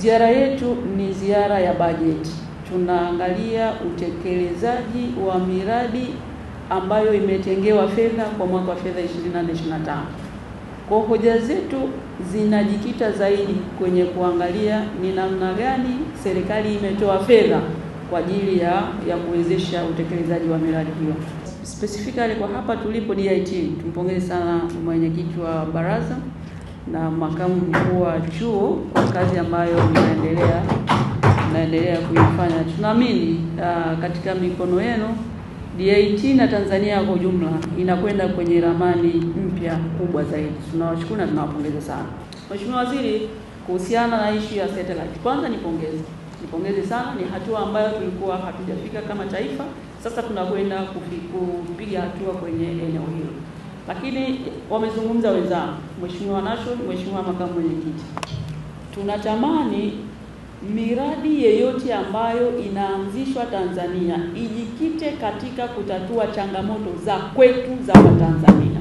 Ziara yetu ni ziara ya bajeti. Tunaangalia utekelezaji wa miradi ambayo imetengewa fedha kwa mwaka wa fedha 24/25. Kwa hoja zetu zinajikita zaidi kwenye kuangalia ni namna gani serikali imetoa fedha kwa ajili ya kuwezesha utekelezaji wa miradi hiyo. Specifically kwa hapa tulipo DIT, tumpongeze sana mwenyekiti wa baraza na makamu mkuu wa chuo kwa kazi ambayo mnaendelea kuifanya. Tunaamini katika mikono yenu DIT na Tanzania kwa ujumla inakwenda kwenye ramani mpya kubwa zaidi. Tunawashukuru na tunawapongeza sana. Mheshimiwa Waziri, kuhusiana na issue ya satellite, kwanza nipongeze sana, ni hatua ambayo tulikuwa hatujafika kama taifa. Sasa tunakwenda kupiga hatua kwenye eneo hilo. Lakini wamezungumza wenzangu, Mheshimiwa Nation, Mheshimiwa Makamu Mwenyekiti, tunatamani miradi yeyote ambayo inaanzishwa Tanzania ijikite katika kutatua changamoto za kwetu za Tanzania.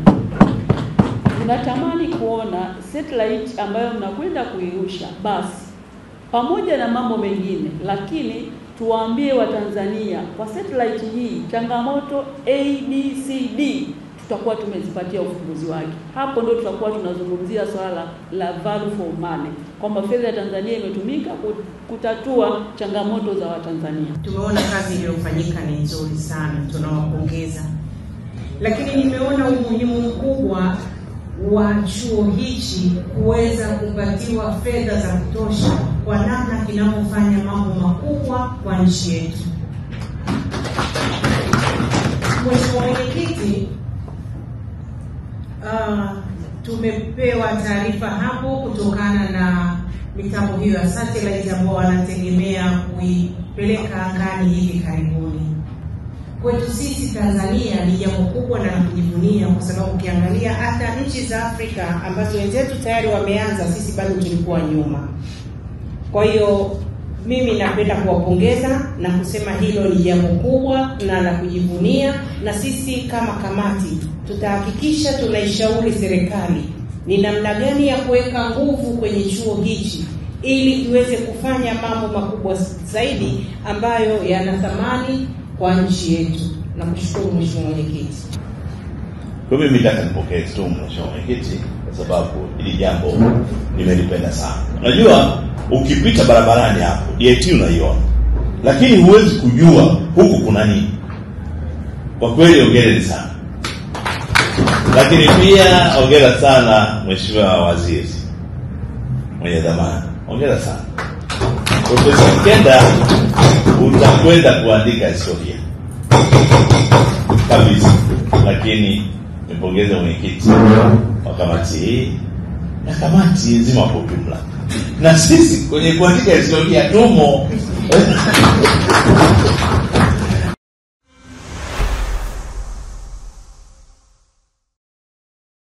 Tunatamani kuona satellite ambayo mnakwenda kuirusha basi pamoja na mambo mengine, lakini tuwaambie wa Tanzania kwa satellite hii changamoto A, B, C, D tutakuwa tumezipatia ufumbuzi wake. Hapo ndio tutakuwa tunazungumzia swala la value for money, kwamba fedha ya Tanzania imetumika kutatua changamoto za Watanzania. Tumeona kazi iliyofanyika ni nzuri sana, tunawapongeza. Lakini nimeona umuhimu mkubwa wa chuo hichi kuweza kupatiwa fedha za kutosha kwa namna kinavyofanya mambo makubwa kwa nchi yetu. Mheshimiwa Mwenyekiti, tumepewa taarifa hapo kutokana na mitambo hiyo ya satellite ambao wanategemea kuipeleka angani hivi karibuni. Kwetu sisi Tanzania ni jambo kubwa na kujivunia, kwa sababu ukiangalia hata nchi za Afrika ambazo wenzetu tayari wameanza, sisi bado tulikuwa nyuma. Kwa hiyo mimi napenda kuwapongeza na kusema hilo ni jambo kubwa na la kujivunia, na sisi kama kamati tutahakikisha tunaishauri serikali ni namna gani ya kuweka nguvu kwenye chuo hichi ili iweze kufanya mambo makubwa zaidi ambayo yana thamani kwa nchi yetu. Na kushukuru Mheshimiwa Mwenyekiti. Kwa mimi nataka nipokee tu Mheshimiwa Mwenyekiti, kwa sababu hili jambo nimelipenda sana. Unajua ukipita barabarani hapo DIT unaiona, lakini huwezi kujua huku kuna nini. Kwa kweli hongereni sana. Lakini pia hongera sana Mheshimiwa Waziri mwenye dhamana, hongera sana. Profesa Mkenda, utakwenda kuandika historia kabisa. Lakini nipongeze mwenyekiti wa kamati hii na kamati nzima kwa ujumla, na sisi kwenye kuandika historia tumo.